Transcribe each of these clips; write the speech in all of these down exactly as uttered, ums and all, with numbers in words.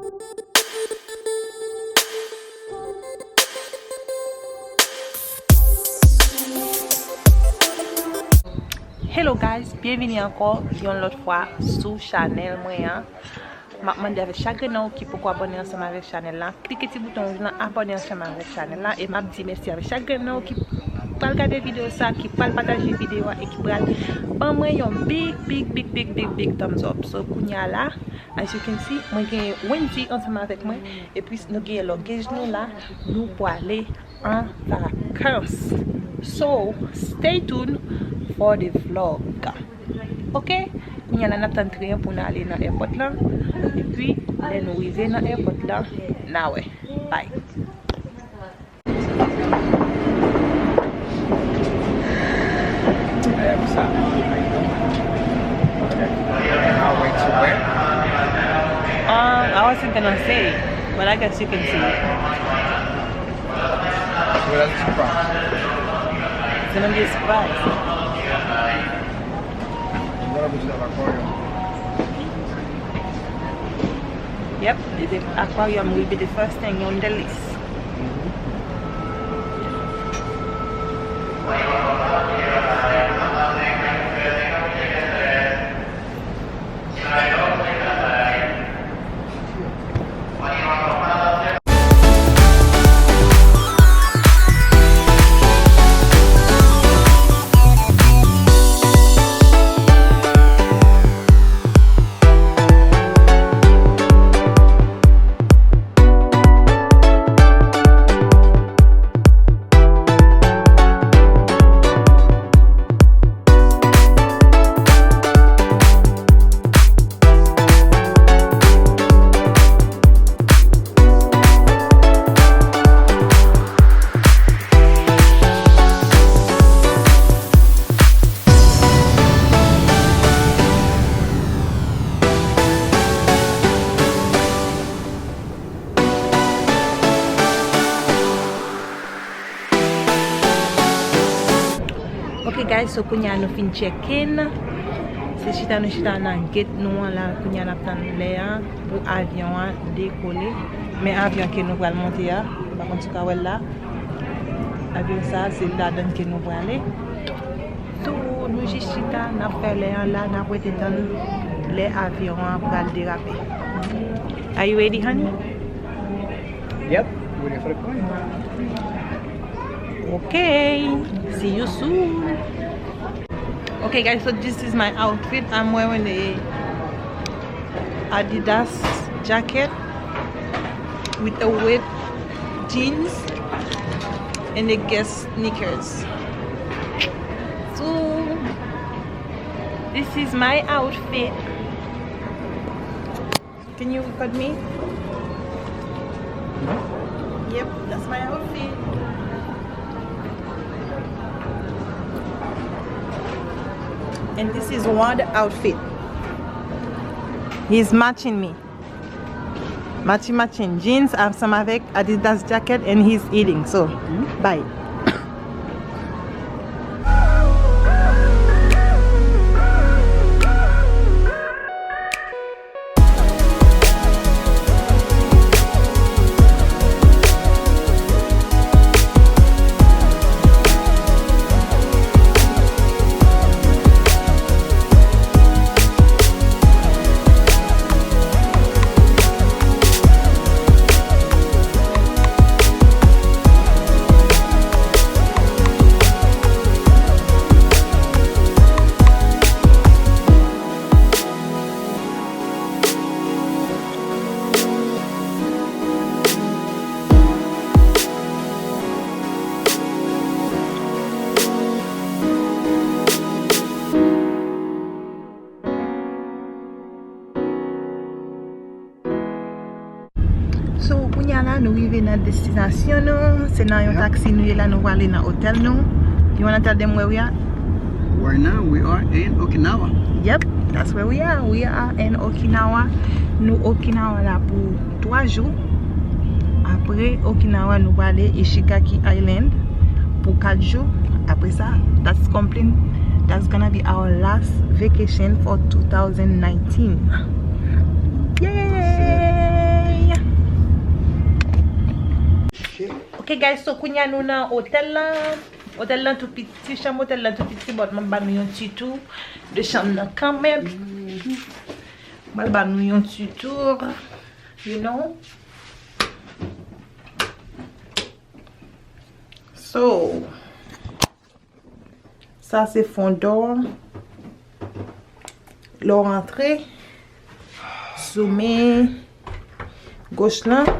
Hello guys, byenvini ankò yon lòt fwa sou chanèl mwen an. M ap mande avèk chak grenn nan ou ki poko abòne ansanm avèk chanèl la, klike ti bouton wouj lan abòne ansanm avèk chanèl la, e m ap di mèsi avèk chak grenn nan ou ki pral gade videyo sa, ki pral pataje videyo a e ki pral ban mwen yon big big big big big big thumbs up. So kounye a la, as you can see, mwen gen Wendy ansanm avèk mwen, epi nou gen luggage nou la, nou pwale an vakans. So, stay tuned for the vlog. Ok? Kounye a la n ap tann tren an pou n ale nan airport lan. Epi, lè nou rive nan airport lan, n a wè. Bye. Hey, what's up? How you doing? Okay. On our way to where? Um, I wasn't gonna say, but I guess you can see it. Well, that's a surprise. It's gonna be a surprise. Yep, the aquarium will be the first thing on the list. Ok guys, so kounye a nou fin check in. Se chita nou chita nan gate nou an la, kounye a n ap tann lè a pou avyon an dekole. Men avyon ke nou pral monte a, m pa konn si w ka wè l la. Avyon sa, se ladan ke nou prale. So, nou jis chita, n ap fè lè an la, n ap rete tann lè avyon an pral derape. Are you ready, honey? Yep, waiting for the plane. Okay, see you soon. Okay, guys, so this is my outfit. I'm wearing a Adidas jacket with a white jeans and a Guess sneakers. So, this is my outfit. Can you record me? Yep, that's my outfit. And this is one outfit. He's matching me. Matching, matching jeans ansanm avèk Adidas jacket and he's eating. So, bye. So, kounye a la, nou rive nan destinasyon nou. Se nan yon taksi nou ye la, nou prale nan otèl nou. You wanna tell them where we are? Right now, we are in Okinawa. Yep, that's where we are. We are in Okinawa. Nou Okinawa la pou twa jou. Apre Okinawa, nou prale Ishigaki Island pou kat jou. Apre sa, that's complete. That's gonna be our last vacation for two thousand nineteen. Yay! Ok guys, so kounya nou nan otèl lan. Otèl lan tou piti, chanm otèl lan tou piti, but m ap ba nou yon ti tou de chanm nan kanmenm. M al ba nou yon ti tou, you know. So, sa se fondò. Lè w rantre, sou men goch lan,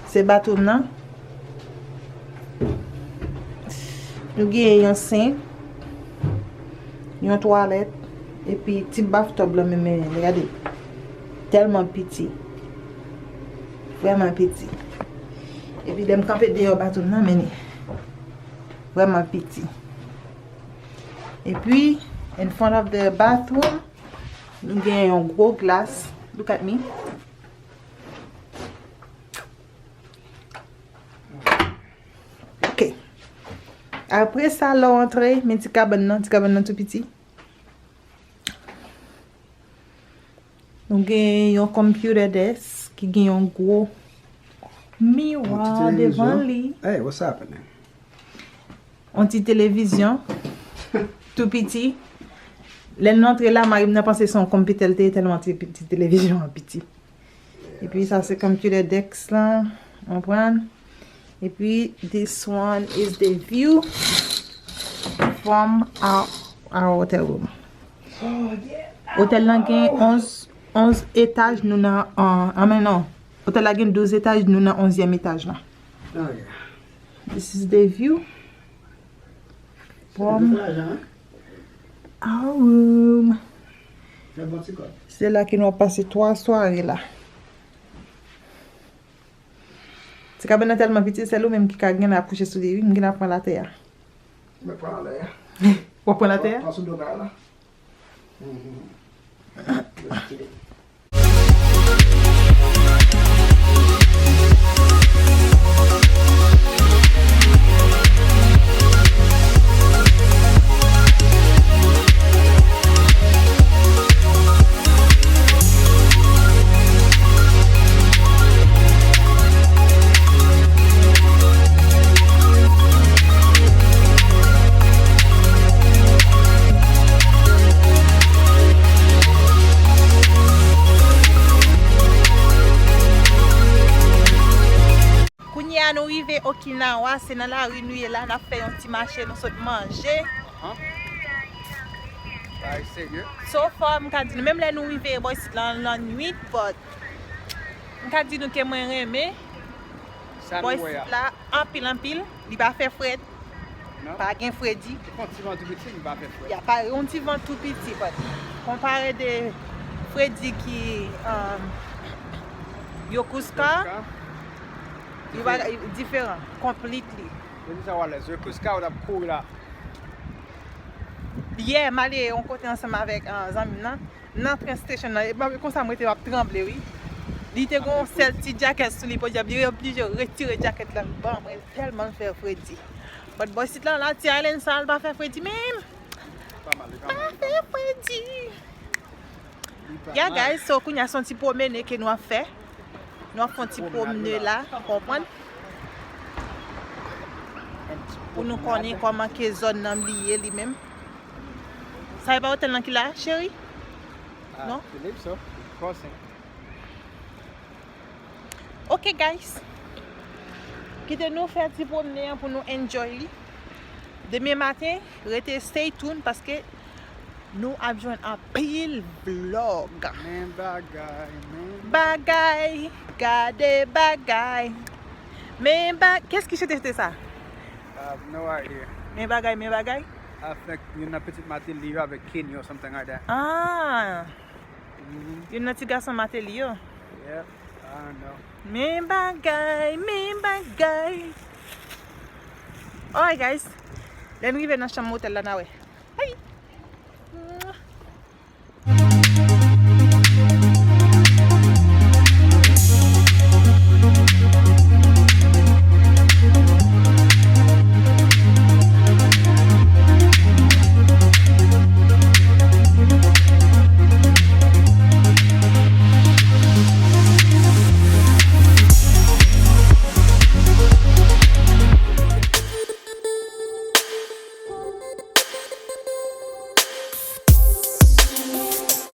se bathroom nan. Nou gen yon senk, yon twalèt, epi ti bathtub lan menm, men gade, tèlman piti. Vrèman piti. Epi lè m kanpe deyò bathroom nan, men li vrèman piti. Epi, in front of the bathroom, nou gen yon gwo glas. Look at me. Ok. Apre sa, lè w antre, men ti kabann nan, ti kabann nan tou piti. Nou gen yon computer desk ki gen yon gwo miwa devan li. Hey, what's happening? Yon ti televizyon tou piti. Lè n antre la, mari m nan panse se yon konpitè l te ye tèlman ti, ti televizyon an piti. Epi sa se computer desk lan, w konprann? Epi this one is the view from our, our hotel room. Otèl lan gen onz, onz etaj, nou nan, an, an, men non. Otèl la gen douz etaj, nou nan onzyèm etaj la. This is the view from our room. Se la ke nou ap pase twa sware la. Ti kabann nan tèlman piti, sèl ou menm ki ka gen la kouche sou li, wi, m gen la pran latè a. Mwen pran latè a. W ap pran latè a? Pran sou do kay la. Mhm. Let's get it. Kounye a nou rive Okinawa, se nan lari nou ye la, n ap fè yon ti mache, nou sot manje. Ahan. Bagay serye. So far, m ka di nou, menm lè nou rive bò isit lan, lannwit, but m ka di nou ke mwen renmen bò isit la anpil, anpil. Li pa fè frèt. Non. Pa gen fredi. Li fè yon ti van tou piti, li pa fè frèt. Ya, pa yon ti van tou piti, but konpare de fredi ki, um, Yokosuka, Yokosuka, yo pa diferan, completely. Fredi sa w alèz. Yokosuka, w t ap kouri la. Yè, m ale yon kote ansanm avèk, uh, zanmi m nan. Nan train station nan, e pa konsa mwen te ap tranble, wi. Li te gon sèl ti djakèt sou li, podyab, li oblije retire djakèt la ban mwen, tèlman l fè fredi. But bò isit la, la, ti island sa, l pa fè fredi menm. Pa fè fredi. Yeah, guys, so kounye a se yon ti pwomene ke nou ap fè. Nou ap fè yon ti pwomene la, konprann? Pou nou konnen kòman ke zòn nan li ye li menm. Sa e pa otèl nan ki la, cheri? Non? I believe so. Crossing. Ok, guys. Kite nou fè ti pwomne an pou nou enjoy li. Demen maten, rete stay tuned paske nou ap jwenn anpil vlog. Men bagay, men bagay, gade bagay. Men ba-, qu'est-ce qui chante, chante sa? I have no idea. Men bagay, men bagay? I think youn nan pitit Martelly yo avèk Kenny or something like that. Ah. Mhm. Youn nan ti gason Martelly yo. Yep, I don't know. Men bagay, men bagay. Alright, guys. Lè n rive nan chanm otèl la, n a wè.